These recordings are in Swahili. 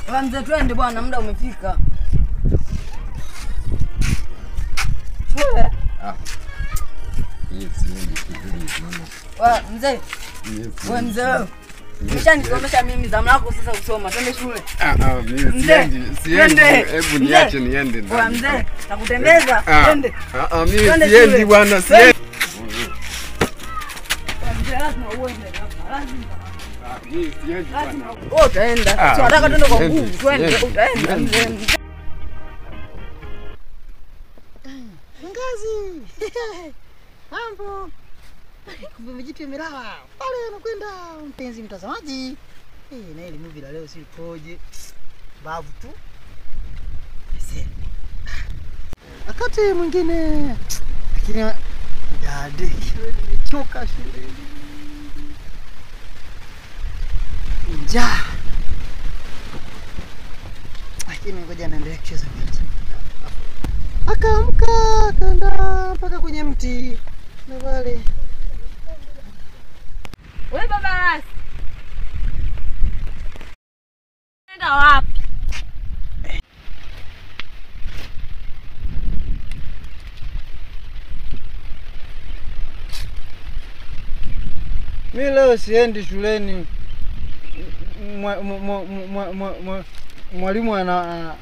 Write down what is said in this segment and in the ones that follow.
Mzee twende bwana, muda umefika. Shule. Ah. Yes, wa mzee. Wewe mzee. Umeshanisomesha mimi zamu lako sasa kusoma. Twende shule. Ah ah, mimi siendi. Siendi. Hebu niache niende ndani. Wewe mzee, nakutembeza. Twende. Ah ah, mimi siendi bwana, siendi. Mzee lazima uende hapa. Lazima. Ah, mimi siendi bwana. Wewe utaenda. Sio nataka twende kwa nguvu. Twende, utaenda mzee. Ngazi. Mambo. Kumbe vijiti vimelala. Pale anakwenda mpenzi mtazamaji. Na ile movie la leo si koje. Bavu tu. Wakati mwingine lakini dade nimechoka shule. Njaa. Lakini ngoja naendelea kucheza vita. Akaamka akaenda mpaka kwenye mti. Na wale. Wewe baba Rasi. Nenda wapi? Mimi leo siendi shuleni. Mwalimu ana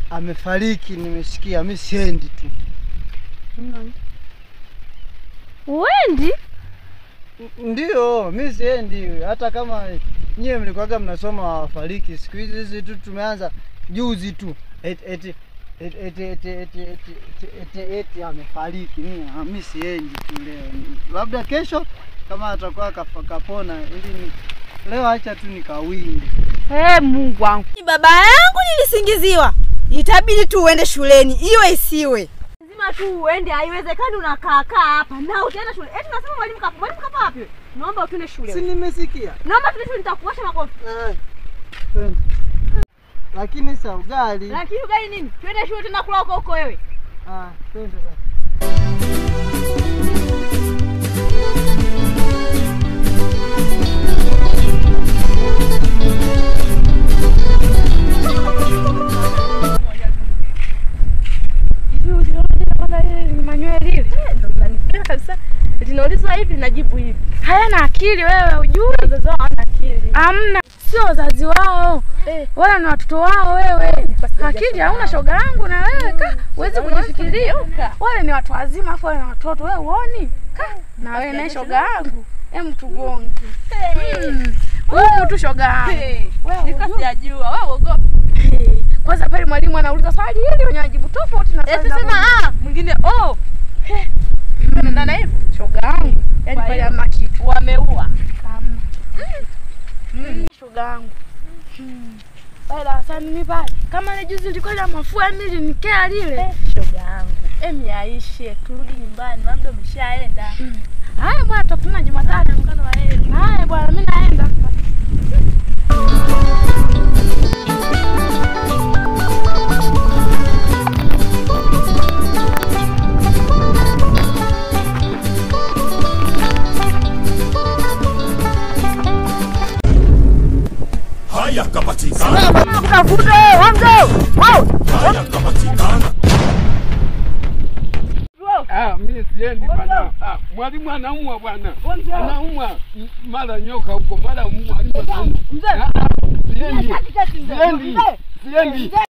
amefariki, nimesikia. Mimi siendi tu. Uendi? Ndio, mimi siendi. Hata kama nyie mlikuwaga mnasoma wafariki, siku hizi tu tumeanza juzi tu. Eti amefariki. Mimi siendi tu leo. Labda kesho kama atakuwa kapona, ili leo acha tu nikawinde. Mungu wangu. Baba yangu nilisingiziwa. Itabidi tu uende shuleni, iwe isiwe. Lazima tu uende, haiwezekani unakaa kaa hapa. Na utaenda shule. Eti unasema mwalimu kafa. Mwalimu kafa wapi? Naomba utuende shule. Si nimesikia. Naomba tuende shule, nitakuwasha makofi. Twende. Lakini sa ugali. Lakini ugali nini? Twende shule tena kula huko huko wewe. Ah, twende basi. Linaulizwa hivi najibu hivi. Hayana akili wewe, ujui wazazi wao hawana akili. Hamna, sio wazazi wao. Wala ni watoto wao wewe. Akili hauna shoga yangu na wewe ka huwezi kujifikiria. Wale ni watu wazima afu wale ni watoto, wewe uone? Ka na wewe na shoga yangu. Hem tugonge. Wewe tu shoga yangu. Wewe nikasijajua, wewe uogope. Kwanza pale mwalimu anauliza swali hili wenyewe wajibu tofauti na swali. Sema ah, mwingine oh. Ndio hivyo shoga yangu. Yaani pale hamna kitu. Wameua. Hamna. Shoga yangu. Pale darasani mimi pale. Kama ile juzi nilikuwa na mafua mimi linikea lile. Shoga yangu. Yaishe turudi nyumbani, labda umeshaenda. Haya bwana, tutakutana Jumatano mkano wa heri. Haya bwana, mimi naenda. Haya kapatikana. Haya kapatikana. Ah, mimi siendi bwana. Ah, mwalimu anaumwa bwana. Anaumwa mara nyoka huko, mara mwalimu anaumwa. Mzee. Siendi. Siendi. Siendi.